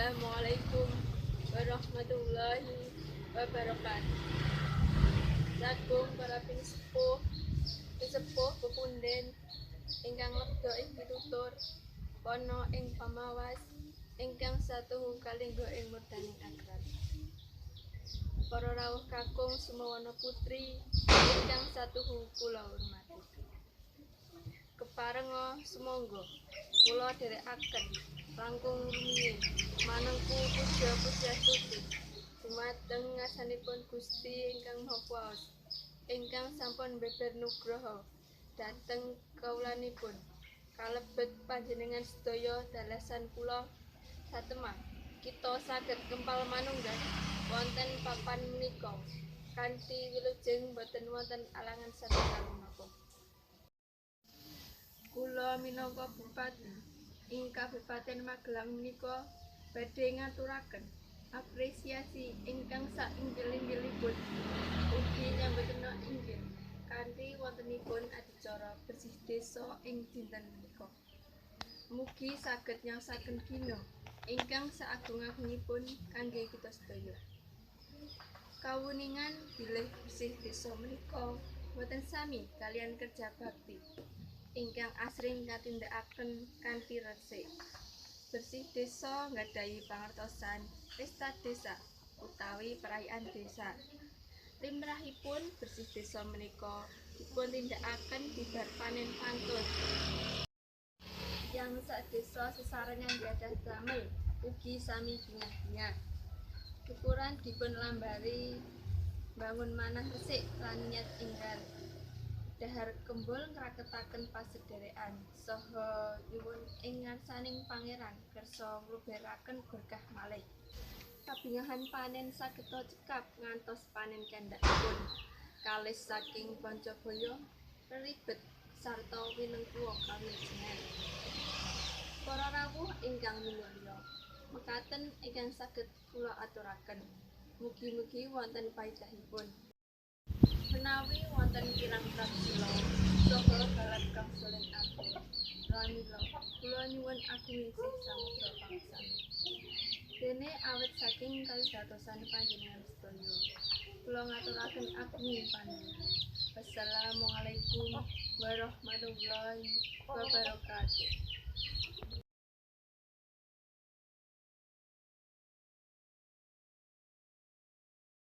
Assalamualaikum warahmatullahi wabarakatuh. Sagung para pinisepuh, pisepuh pepunden ingkang lega ing pitutur, pana ing pamawas, ingkang satuhu kalingga ing murdaning akrat. Para rawuh kakung sumawana putri ingkang satuhu kula hormati. Keparenga sumangga kula dherekaken langkung rumiyin manengku puja pujastuti dumateng ngarsanipun Gusti ingkang Maha Kuwaos ingkang sampun beber nugraha dhateng kawulanipun kalebet panjenengan sedaya dalasan kula satemah kita saged kempal manunggal wonten papan menika kanthi wilujeng boten wonten alangan satunggal menapa. Kula minangka bupati ing Kabupaten Magelang menika badhe ngaturaken apresiasi ingkang sainggil-inggilipun ugi nyambetna inggil kanthi wontenipun adicara bersih desa ing dinten menika. Mugi saged nyaosaken gina ingkang saagung-agungipun kangge kita sedaya. Kawuningan bilih bersih desa menika boten sami kaliyan kerja bakti ingkang asring katindakaken kanthi resik. Bersih desa nggadahi pangertosan pesta desa utawi perayaan desa. Limrahipun bersih desa menika dipuntindakaken bibar panen pantun. Tiyang sak desa sesarengan gadhah damel ugi sami bingah-bingah. Syukuran dipun lambari mbangun manah resik lan niat enggal. Dhahar kembul ngraketaken pasedherekan saha nyuwun ing ngarsaning Pangeran kersa ngluberaken berkah malih. Kabingahan panen sageta cekap ngantos panen kandhakipun. Kalis saking Pancabaya reribet sarta winengkuwa kawilujengan. Para rawuh ingkang minulya, mekaten ingkang saged kula aturaken. Mugi-mugi wonten paedahipun. Menawi wonten kirang prabsila saha galap gangsuling ati, pramila kula nyuwun agungisih samudra pangaksami. Dene awit saking kawigatosan panjenengan sedaya, kula ngaturaken agunging panuwun. Wassalamualaikum warahmatullahi wabarakatuh.